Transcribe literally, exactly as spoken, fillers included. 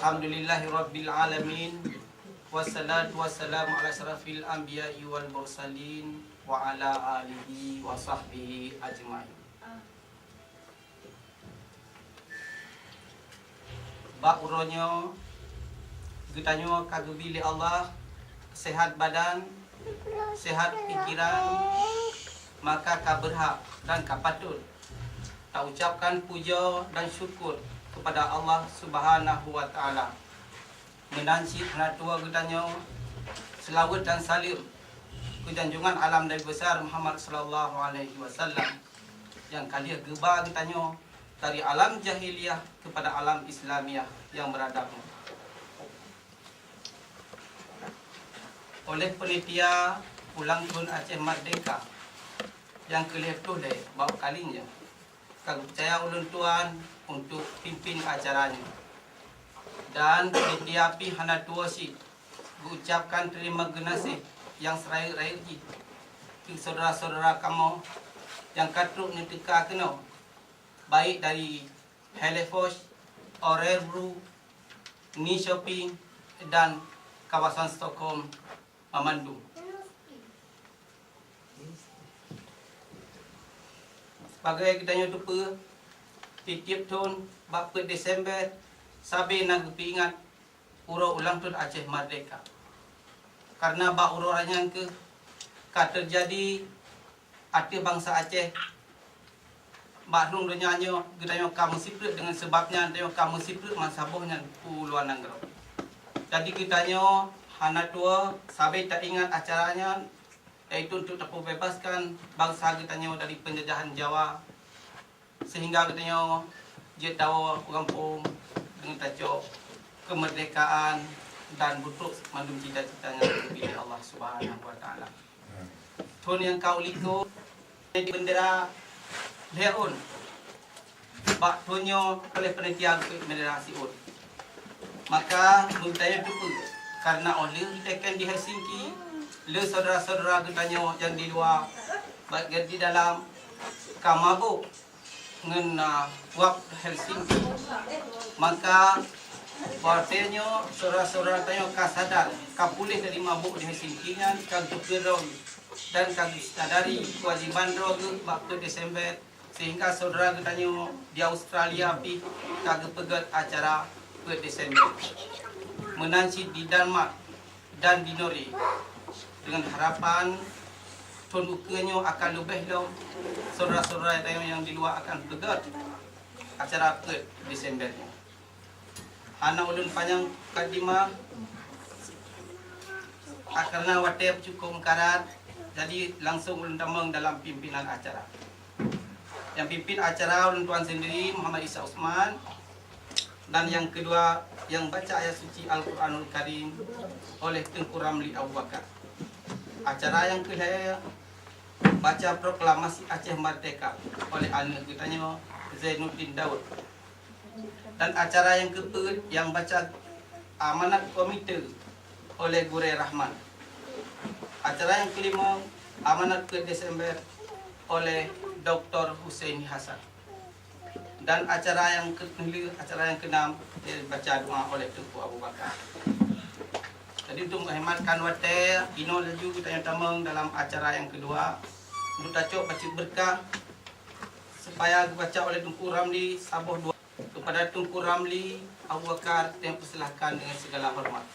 Alhamdulillahirabbil alamin. Wassalatu wassalamu ala asyrafil anbiya'i wal mursalin wa ala alihi wa sahbihi ajmain. Bak uroe nyoe, geutanyoe ka geubri lé Allah seuhat badan, seuhat pikeran, maka ka beurhak dan ka patôt taucapkan pujoe dan syukur keupada Allah Subhanahu wa Taala. Meunan cit hana tuwoe geutanyoe seulaweuet dan saleuem keu junjungan alam Nabi Besar Muhammad sallallahu alaihi wasallam, nyang ka lheueh geuba geutanyoe dari alam jahiliyah keupada alam Islamiyah nyang meuradab nyoe. Oleh panitia ulang thon Aceh Merdeka nyang keu lhèe ploh lhèe bak ukaleng nyoe, ka geupeucaya ulôn tuan untuk pimpin acara nyoe. Dan panitia pih hana tuwoe cit geuucapkan teurimong geunaséh nyang seurayeuk-rayeuk jih keu syedara-syedara kamoe nyang ka trok neuteuka keunoe, baik dari Hällefors, Örebro, Nyköping, dan kawasan Stockholm mamandum. Sibagai geutanyoe teupeue, tiep-tiep thon bak peuet Desember sabe na geupeuingat uroe ulang thon Aceh Merdeka. Kareuna bak uroe nyan kheueh ka teujadi ateueh bansa Aceh bak rhueng donya nyoe, geutanyoe ka meusipreuk. Deungon sabab nyan, tanyoe ka meusipreuk meusaboh nyan u luwa nanggroe. Jadi geutanyoe hana tuwoe sabe taingat acara nyan, yaitu untuk tapeubebaskan bansa geutanyoe dari penjajahan Jawa, sehingga geutanyoe jeuet tawoe u gampông deungon tacok keumeurdekaan dan beutrok mandum cita-cita nyang geubri lé Allah Subhanahu wa Taala. Thon nyang ka u likôt, bendera lhèe ôn. Bak thon nyoe oleh panitia geupeuék bendera siôn. Maka, meunyoe teupeue, kareuna óh lheueh teken di Helsinki, lé syedara-syedara geutanyoe nyang di luwa, baik di dalam, ka mabök ngon, ah, uap Helsinki. Maka, watèe nyoe syedara-syedara tanyoe ka sadar, ka puléh dari mabök di Helsinki nyan, ka geuteupeue droe geuh dan ka geusadari keuwajéban droe geuh bak peuet Desember, sehingga syedara geutanyoe di Australia pih ka geupeugèt acara peuet Desember. Meunan cit di Denmark dan di Norway, deungon harapan thon ukeue nyoe akan leubeh lom, syedara-syedara tanyoe nyang di luwa akan peugèt acara peuet Desember nyoe. Hana ulôn panyang mukadimah, kareuna watèe cukôp meukarat, jadi langsông ulôn tamong dalam pimpinan acara. Nyang pimpin acara ulôn tuan sendiri, Muhammad Isa Usman, dan nyang keudua, nyang baca ayat suci Al-Quranul Karim oleh Teungku Ramli Abu Bakar. Acara nyang keulhèe, baca proklamasi Aceh Merdeka oleh aneuk geutanyoe, Zainuddin Daud. Dan acara nyang keupeuet, nyang baca amanat komite oleh Gurèe Rahman. Acara nyang keulimong, amanat peuet Desember oleh Doktor Husaini Hasan. Dan acara nyang keulhèe, acara nyang keunam, eh, baca doa oleh Teungku Abu Bakar. Jadi, untuk meuhematkan watèe, inoe laju geutanyoe tamong dalam acara nyang keudua, untuk tacok bacut beureukat, supaya geubaca oleh Teungku Ramli saboh doa. Keupada Teungku Ramli Abu Bakar, tanyoe peusilakan deungon sigala horeumat.